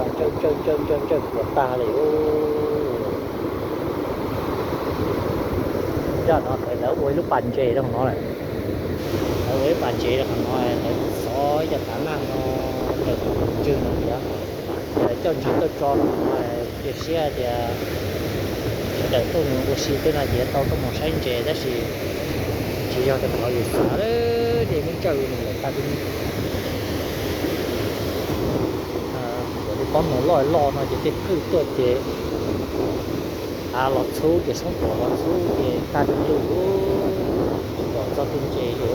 Ntsawj ntsawj ntsawj ntsawj ntsawj puas tag li. Zaj no lawv ua ib lub pas ntses rau no, lawv ua ib pas ntses rau qhov no, lawv xov ib co tav nag no raws qhov ntswg no tias, lawv coj ntswg tuaj tso rau qhov no, cia siab tias sawv daws tuaj mus ua si tej no ces tau tuaj mus saib ntses, tab sis tsis yog rau qhov yus xav, dej muab ntsawj mus lawm tag. Cov pob noog loj loj no ces tej phwj tuaj ces av los txhub ces soob puas los txhub ces tag lwj, tsis pom txog tej ntses li.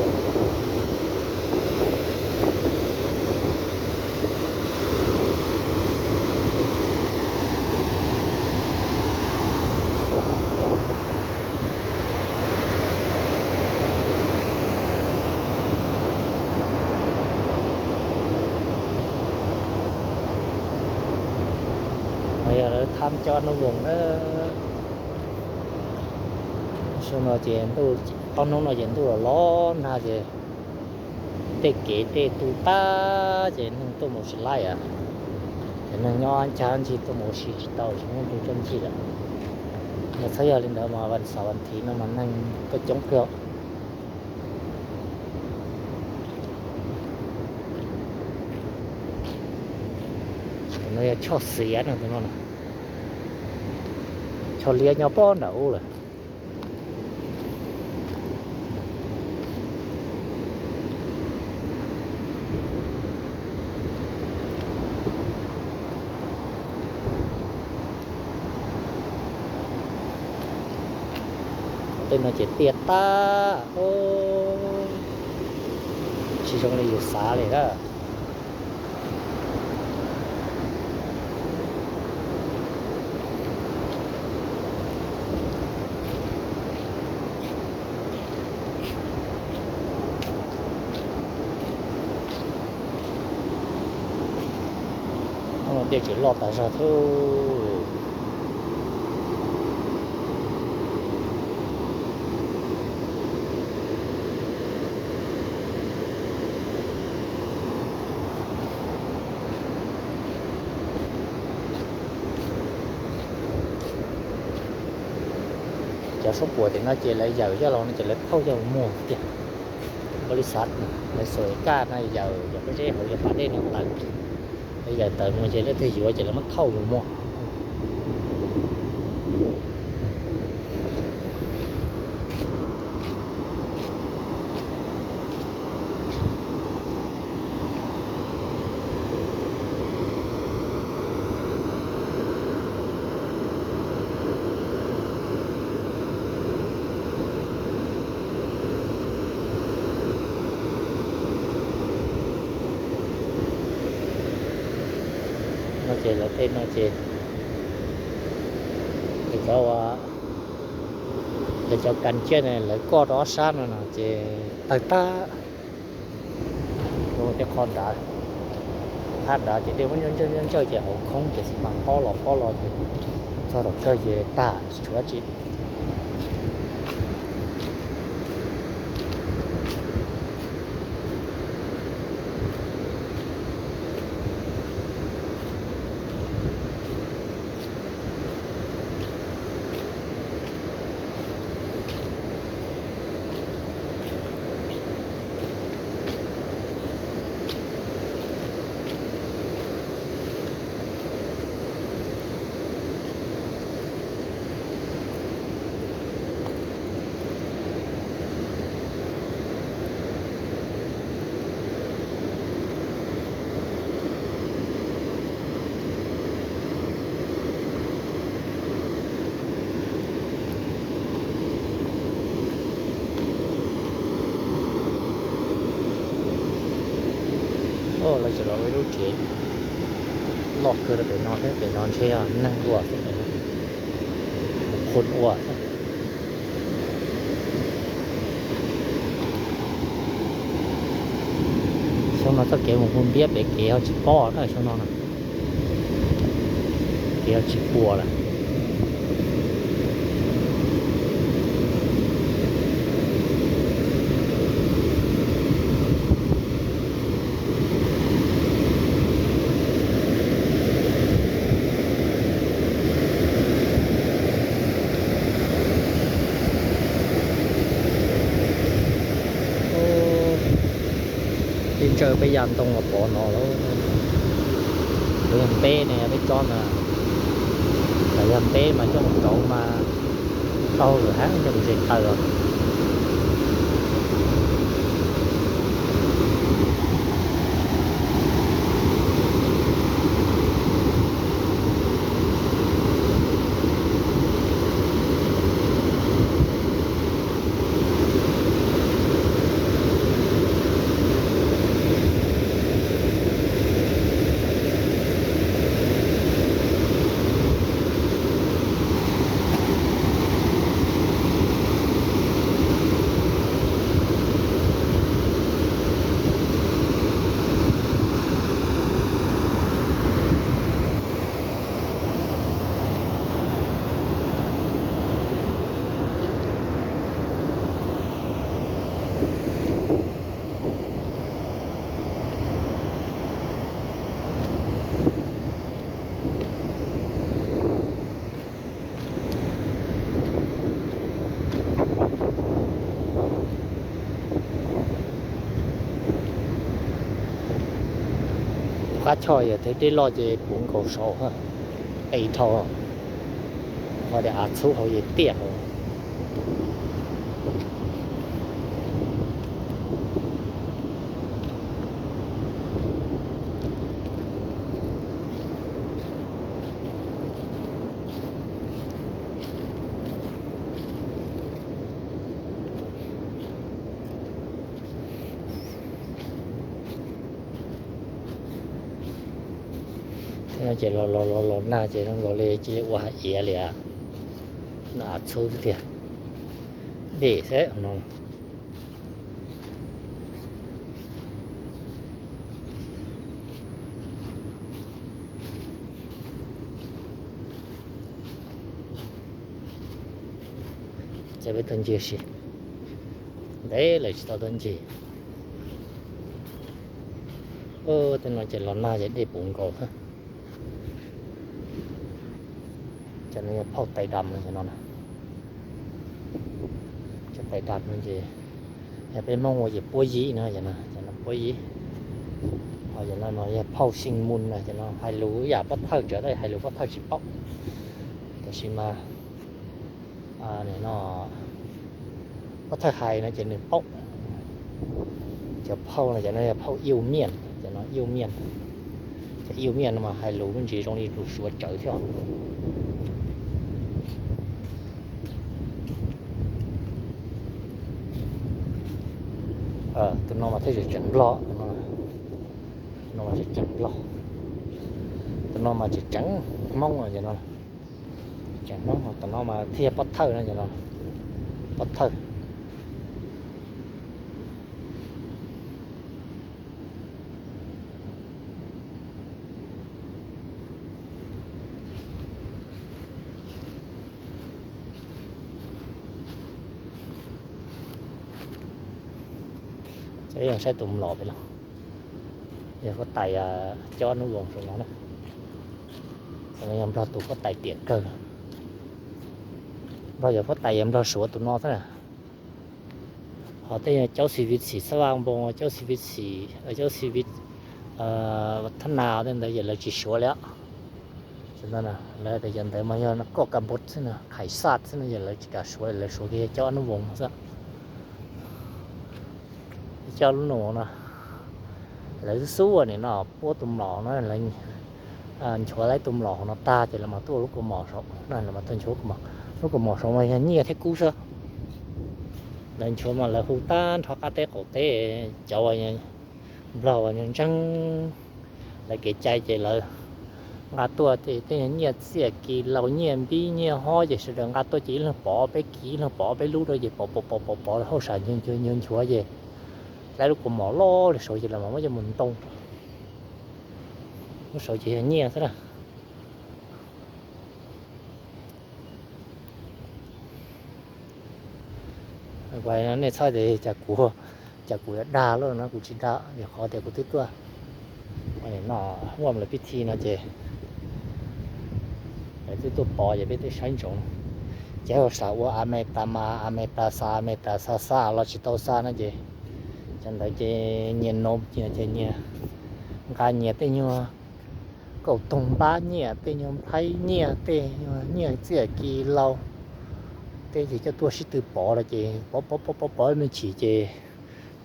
No yog lawv thab cov noob voos na. Xyoo no ces ntuj, ob hnub no ces ntuj los los nag ces tej kev tej tu tag ces neeg tuaj mus tsis laib. Ces neeg nyob ncaj ncig tuaj mus ua si tsis tau, tsis muaj ntu tuaj ncig lawm. Yog txhob yog li ntawd mas vas xaum vas thiv no mas neeg tuaj coob kawg. Tus no yog choj xiav no, tus no, choj liab nyob pob nram ub lawm. Tej no ces tiaj tag, tsis zoo li yus xav li na. Tiaj tseem loj tas zog thiab. Cov suab puam tim no ces lawv yawm coj los no ces lawv thauj coj mus muag tiag. Tus npau li xav lawv xuas kaj no yawm cov pob zeb hauv cov pas dej no tawm, lawv yawm tawm mus ces leej twg yuav ces lawv muab thauj mus muag. No ces lawv tej no ces cov, lawv cov kas ciaj ne lawv koj rau ob sab no no ces tawg tag. Tej qho nrad, thab nrad ces dej muab ntsawj ntsawj ntsawj ces hauv khoob ces xi mas pob los pob los ces txog tom kawg ces tag tsis tshuav dab tsi. Lawv tseem los ua ib lub tsev loj kawg rau pem no thiab, pem no ntshe yog neeg ua thiab, qhun ua thiab. Xyoo no txoj kev mus hu npiab pem kev ho tsis pob na, xyoo no na, kev ho tsis puas lawm. Tsawg peb ya ntoo los pov no lawm. Yog npeb ne, peb tsob mas, yog npeb mas coj mus rauv mas tau lawm hab, coj mus ze taw os. Qab choj yog thaum dej loj ces puv nkaus saud, qis dhau, ho tias av txhub hauv yeej tiaj hauv. Ces los los los los nag ces zoo nkaus li cia li ua hav iav li, nag txhub tiag, dej xwb no. Ces peb tuaj ncig si, ntev lawm tsis tau tuaj ncig. Tej no ces los nag ces dej puv nkaus. Cov no yog phauj tais dam no, cov no, cov tais dam no ces yog peb Hmoob ua ces puab yib no, cov no puab yib. Ho cov no no yog phauj xyeej mus no, cov no hais lus yam pov thawj, tsuas yog hais lus pov thawj tsis paub, tab sis mas no pov thawj hais no ces nws paub. Cov phauj no ces no yog phauj Iu Miaj, cov no Iu Miaj. Cov Iu Miaj no mas hais lus me ntsis zoo li lus Suav tsawv thiab. Tus no mas thiaj tseem Nplog, tus no mas tseem Nplog, tus no mas tseem tseem Hmoob no, tseem Hmoob. Tus no mas thiaj pov thawj no, pov thawj. Ces saib tus mlom pem los, yog huab tais Cob Nub Voos saum no na. Yog Nplog tus huab tais tiam kawg. Nplog yog huab tais yog Nplog Suav tus no xwb na. Ho tej Caub Xis Vis Xis, Xab Vaj Npoo, Caub Xis Vis Xis, Caub Xis Vis Thab Nas tej ntawd yog lawv tsis Suav li os. Lawv tias cov ntawd mas yog koj ka npua xwb na, khais xaj xwb no, yog lawv tsis kam Suav, lawv Suav kiag yog Cob Nub Voos xwb. Coj lub no, lawv xub xub nim no puab tus mlom no, lawv nchuav lawv tus mlom hauv no tag ces lawv mam tuaj lub kaus mom saud, lawv mam tuaj nchuav kaus mom. Lub kaus mom saud mas yog nyiaj thiab kub xwb. Lawv nchuav mas lawv hu tag nrho qab teb qaum teb, cov uas Nplog uas ntseeg lawv kev cai ces lawv nqa tuaj ces tej nyiaj txiaj kis laus nyiaj npib nyiaj hob ces sawv daws nqa tuaj ces ib leeg pov peb kis, ib leeg pov peb lub rau ces pov pov pov pov pov hauj sam nchuav nchuav ces lawv lub kaus mom loj li saud ces lawv mam muab coj mus ntoo. Lub saud ces yog nyiaj xwb na. Nej txhob tias cas kuv, cas kuv yuav dag lawm no, kuv tsis dag, vim qhov tias kuv twb tuaj no, muaj lawv pib thi no ces lawv twb tuaj pov ces peb twb saib ntsoov. Ces hauj sam ua a me tas mas a me tas xa, a me tas xa xa los tsis tau xa no ces, ces Ntawd ces nyias no ces nyias nqa nyias tej nyuag kaum toog npab nyiaj, tej nyuag nplhaib nyiaj, tej nyuag nyiaj txiaj kis laus, tej ces coj tuaj sib tw pov los ces pov pov pov pov pov me chim ces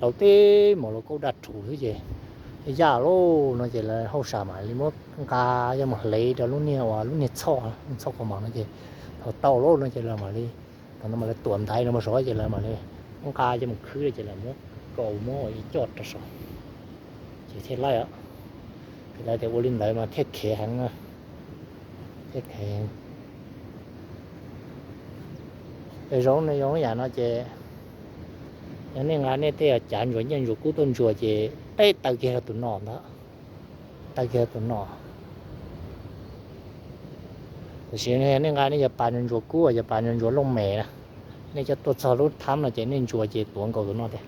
laus teb mus los kaub daj rhuv xwb ces yaj lauj no ces lawv hauj sam mam li muab nqa coj mus hlev rau lub niag uas lub niag txhoj, txhoj kaus mom no ces thaum tau lauj no ces lawv mam li, thaum no mam li tuam ntaiv no mus saud ces lawv mam li muab nqa coj mus khwb ces lawv muab kaus muab ua ib co rau saud ces thiaj laij os. Ces lawv tias ua li ntawd mas thiaj khev heev na, thiaj khev. Zoo no, zoo yam no ces yog nej nqa nej tej cav ntsuas nyiaj ntsuas kub tuaj ntsuas ces peb taw kiag rau tus no ntag, taw kiag rau tus no. Tiam sis nej nqa nej cov pas ntsuas kub, cov pas ntsuas looj mem na, nej coj tuaj txog lub thab no ces nej ntsuas ces tuav nkaus tus no tiag,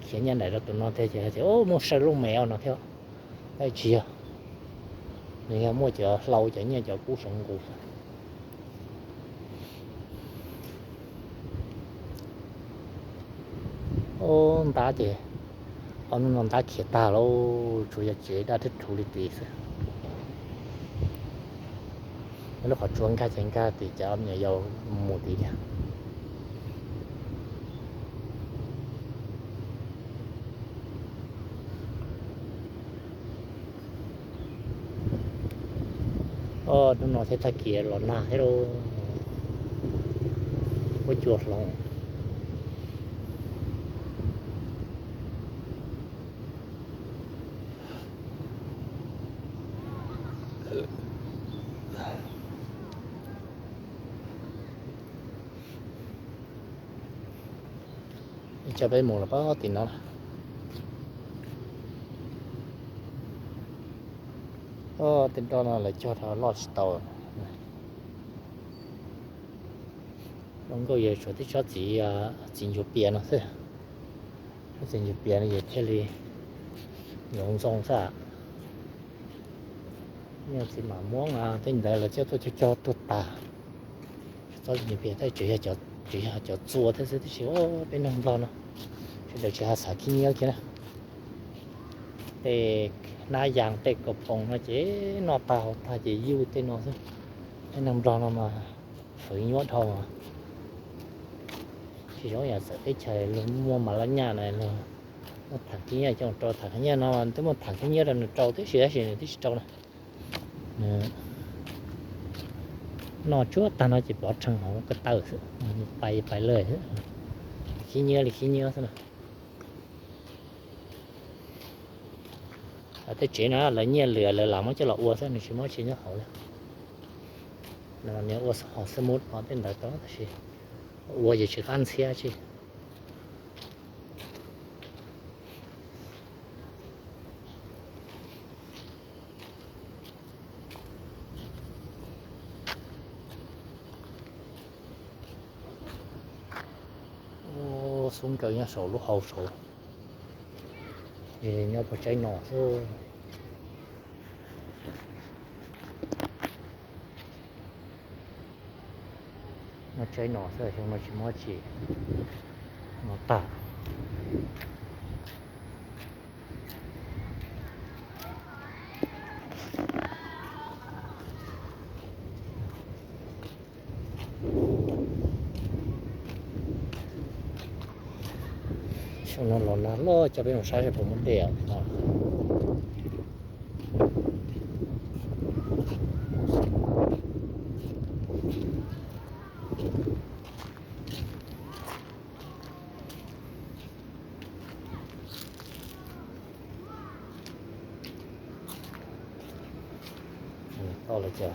khiav nyiaj daim rau tus no tiag ces tias muaj saw looj mem no thiab. Tab tsis yog, nws yog muaj cov hlau cov nyiaj cov kub saum nqus. Ub, ntab ces ob hnub no ntab khiav tag lauj, tsuas yog tsev daj thwb rhuv li tid xwb. Lub qhov tsua nkag ces nkag tim cov me nyuam yaus mus tid thiab. Hnub no thiab tag kis los nag thiab lauj, huab cua hloov. Ib co peb mus los pab tim no. Tej nroj no lawv cog rau loj tsis tau. Zoo nkauj yog tshuav tib tsob txiv, txiv ncuav pias no xwb. Tsob txiv ncuav pias no ces thiaj li nyoos ntxoo xwb. Niag txiv mam muab tej ntawd lawv coj tuaj cog cog tuag tas. Tsob txiv ncuav pias tab sis tseem yog cov txua thiab xwb, tab sis peb neeg Nplog no sawv daws tsis haj xav khib nyiab kiag na. Tej hnab yas tej kaus poom no ces noj tag haus tag ces yuj tej no xwb. Peb neeg Nplog no mas fwv nyuaj dhau. Tsis zoo yam txawm teb chaws luag muaj mas laj nyaj na, luag muaj tham khib nyiab coj rau tham khib nyiab no twb muaj tham khib nyiab rau nws rau tib si, tab sis nws twb tsis rau na. Noj tsuag tag no ces pov rhees hauv ko taw xwb, pais pais lawm xwb. Khib nyiab li khib nyiab xwb na. Tej tsev no lawv nyiaj lwm lawv lam muab coj los ua xwb, nws tsis muab tsis nyob hauv li. Nws ua ho xwb mub no tej ntawd tau tab sis ua ces tsis qab ntxhiab tsis. Xub nkaws nyob saum lub hau saud, nyob puag tsaib no xwb. Nyob tsaib no xwb, xyoo no tsis muaj tsis, no tag. Xyoo no los nag loj, coj peb mus saib seb puas muaj dej os. Tau lawm ces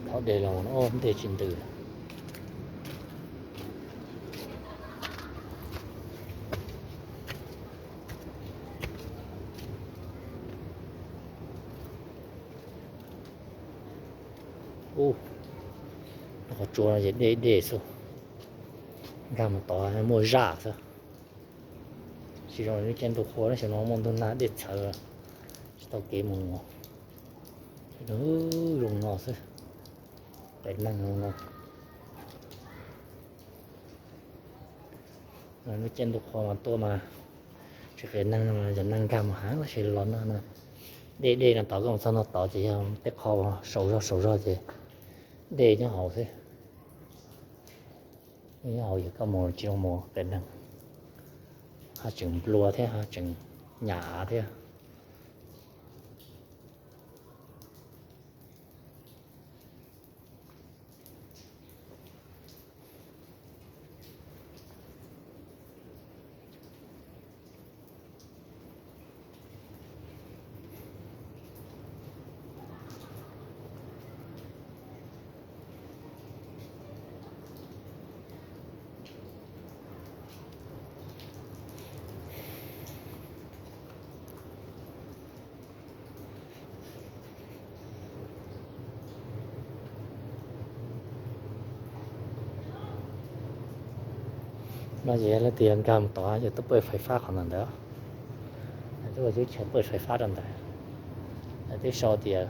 thov dej los ntej tsis ntws. Ub, qhov tsua no ces dej dej xwb, nkag mus tod muaj zaj xwb. Tsis zoo li lub caij ntuj qhua, tam sim no muaj ntuj nag dej txhawv, tsis tau kev mus. Zoo no xwb, pem neeg zoo no. Lub caij ntuj qhua mas tuaj mas Pem neeg no cov neeg nkag mus heev tab sis los no no, dej dej no tod koj mus txog no tod ces yog tej qho saum zog saum zog ces dej nyob hauv xwb. Nyob hauv yog koj mus tsis zoo mus pem neeg, ho tseem nplua thiab ho tseem nyam av thiab. No ces leej twg nkag mus tod ces tuaj pawj fais fab qhov ntawd ntag. Twb ua teb chaws pawj fais fab rau ntawd. Twb sau tias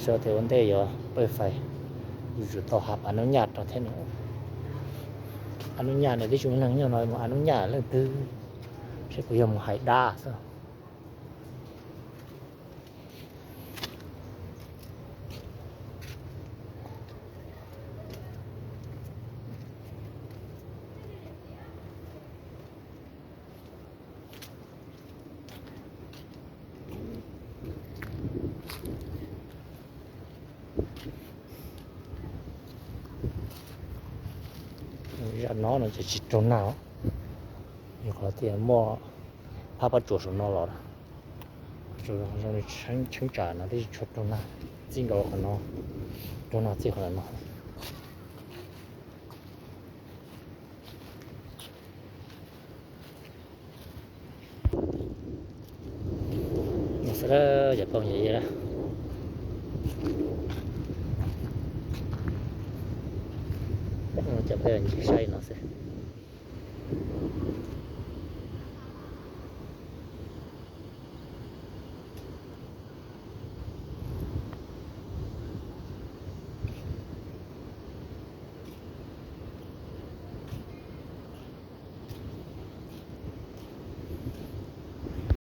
sau tias ua ntej yuav pawj fais, yuav tsum tau hais hnub nyoog rau thiab no. Hnub nyoog no twb tsis muaj neeg nyob no mus hnub nyoog leej twg, seb puas yog mus hais dab xwb. Zaj no no ces tsis raug nag, yog qhov tias muaj phab pob tsuas saum no los, zoo li cheeb tsam no twb tsis tshua raug nag, txij nkaus qhov no, raug nag txij qhov no. Xwb, cov phooj ywg, cov phooj ywg saib no xwb.